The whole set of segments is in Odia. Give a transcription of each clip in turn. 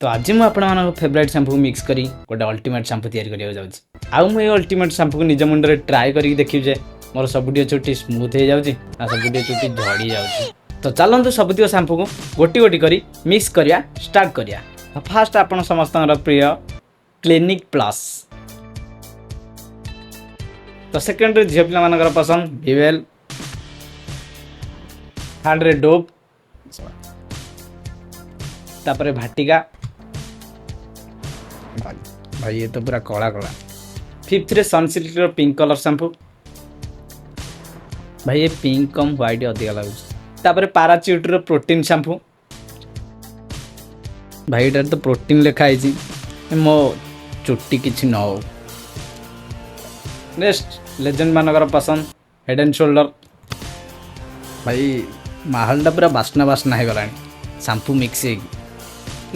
ତ ଆଜି ମୁଁ ଆପଣମାନଙ୍କ ଫେଭରାଇଟ୍ ସାମ୍ପୁକୁ ମିକ୍ସ କରି ଗୋଟେ ଅଲ୍ଟିମେଟ୍ ସାମ୍ପୁ ତିଆରି କରିବାକୁ ଯାଉଛି। ଆଉ ମୁଁ ଏଇ ଅଲ୍ଟିମେଟ୍ ସାମ୍ପୁକୁ ନିଜ ମୁଣ୍ଡରେ ଟ୍ରାଏ କରିକି ଦେଖିବି ଯେ ମୋର ସବୁଟିଏ ଚୁଟି ସ୍ମୁଥ୍ ହେଇଯାଉଛି ନା ସବୁଟିଏ ଚୁଟି ଝଡ଼ି ଯାଉଛି। ତ ଚାଲନ୍ତୁ, ସବୁତିକ ସାମ୍ପୁକୁ ଗୋଟି ଗୋଟି କରି ମିକ୍ସ କରିବା ଷ୍ଟାର୍ଟ କରିବା। ଫାଷ୍ଟ ଆପଣ ସମସ୍ତଙ୍କର ପ୍ରିୟ କ୍ଲିନିକ୍ ପ୍ଲସ୍। ତ ସେକେଣ୍ଡରେ ଝିଅ ପିଲାମାନଙ୍କର ପସନ୍ଦ ଭିଭେଲ୍। ଥାର୍ଡ଼ରେ ଡୋଭ୍, ତାପରେ ଭାଟିକା। ଭାଇ, ଇଏ ତ ପୁରା କଳା କଳା। ଫିଫ୍ଥରେ ସନସିଲ୍କର ପିଙ୍କ କଲର୍ ସାମ୍ପୁ। ଭାଇ, ଏ ପିଙ୍କ କମ୍ ହ୍ୱାଇଟ୍ ଅଧିକା ଲାଗୁଛି। ତାପରେ ପାରାଚ୍ୟୁଟ୍ର ପ୍ରୋଟିନ୍ ସାମ୍ପୁ। ଭାଇ, ଏଟାରେ ତ ପ୍ରୋଟିନ୍ ଲେଖା ହେଇଛି, ମୋ ଚୁଟି କିଛି ନ ହଉ। ନେକ୍ସଟ ଲେଜେଣ୍ଡ ମାନଙ୍କର ପସନ୍ଦ ହେଡ୍ ଆଣ୍ଡ ସୋଲ୍ଡର। ଭାଇ, ମାହୋଲଟା ପୁରା ବାସ୍ନା ବାସ୍ନା ହେଇଗଲାଣି ସାମ୍ପୁ ମିକ୍ସ ହେଇକି।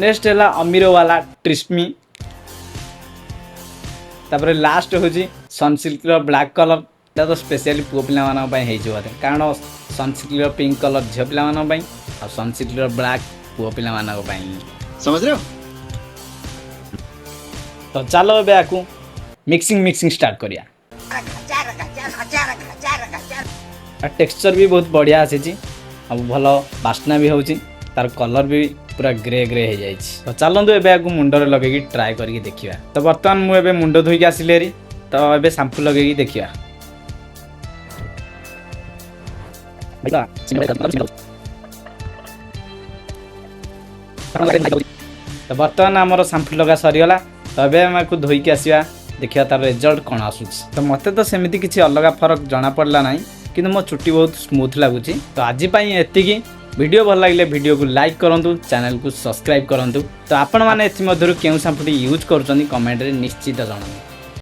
ନେକ୍ସଟ ହେଲା ଅମିର ବାଲା ଟ୍ରିସ୍ମି। ତାପରେ ଲାଷ୍ଟ ହେଉଛି ସନସିଲ୍କର ବ୍ଲାକ୍ କଲର୍। ଏଇଟା ତ ସ୍ପେଶିଆଲି ପୁଅ ପିଲାମାନଙ୍କ ପାଇଁ ହେଇଯିବ ବୋଧେ, କାରଣ ସନସିଲ୍କର ପିଙ୍କ କଲର୍ ଝିଅ ପିଲାମାନଙ୍କ ପାଇଁ ଆଉ ସନସିଲ୍କର ବ୍ଲାକ୍ ପୁଅ ପିଲାମାନଙ୍କ ପାଇଁ। समझ रहे हो? ତ ଚାଲ, ଏବେ ଆକୁ ମିକ୍ସିଂ ମିକ୍ସିଂ ଷ୍ଟାର୍ଟ କରିବା। ଆଉ ଟେକ୍ସଚର୍ ବି ବହୁତ ବଢ଼ିଆ ଆସିଛି ଆଉ ଭଲ ବାସ୍ନା ବି ହେଉଛି। ତାର କଲର୍ ବି ପୁରା ଗ୍ରେ ଗ୍ରେ ହେଇଯାଇଛି। ତ ଚାଲନ୍ତୁ, ଏବେ ଆକୁ ମୁଣ୍ଡରେ ଲଗେଇକି ଟ୍ରାଏ କରିକି ଦେଖିବା। ତ ବର୍ତ୍ତମାନ ମୁଁ ଏବେ ମୁଣ୍ଡ ଧୋଇକି ଆସିଲି ହେରି। ତ ଏବେ ସାମ୍ପୁ ଲଗେଇକି ଦେଖିବା। ତ ବର୍ତ୍ତମାନ ଆମର ସାମ୍ପୁ ଲଗା ସରିଗଲା। ତ ଏବେ ଆମେ ଆକୁ ଧୋଇକି ଆସିବା, ଦେଖିବା ତାର ରେଜଲ୍ଟ କ'ଣ ଆସୁଛି। ତ ମୋତେ ତ ସେମିତି କିଛି ଅଲଗା ଫରକ ଜଣାପଡ଼ିଲା ନାହିଁ, କିନ୍ତୁ ମୋ ଚୁଟି ବହୁତ ସ୍ମୁଥ୍ ଲାଗୁଛି। ତ ଆଜି ପାଇଁ ଏତିକି। ଭିଡ଼ିଓ ଭଲ ଲାଗିଲେ ଭିଡ଼ିଓକୁ ଲାଇକ୍ କରନ୍ତୁ, ଚ୍ୟାନେଲକୁ ସବସ୍କ୍ରାଇବ୍ କରନ୍ତୁ। ତ ଆପଣମାନେ ଏଥିମଧ୍ୟରୁ କେଉଁ ସାମ୍ପୁଟି ୟୁଜ୍ କରୁଛନ୍ତି, କମେଣ୍ଟରେ ନିଶ୍ଚିତ ଜଣାନ୍ତୁ।